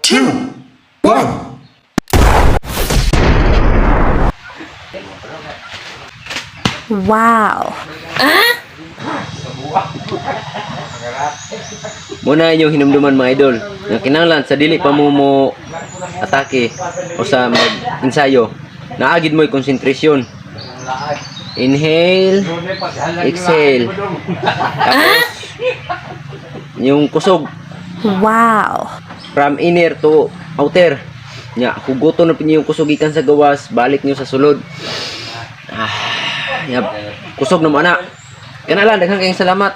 2, 1. Wow. Muna inyong hinumduman, mga idol, nga kinahanglan sa dili pa mo mo atake o sa mag-ensayo, naagid mo'y konsentrasyon. Inhale, exhale. Tapos, yung kusog from inner to outer. Nya, hugoton na po niyo yung kusog gikan sa gawas, balik niyo sa sulod. Ah, nya, kusog na mo ana. Kana lang, daghang kayong salamat.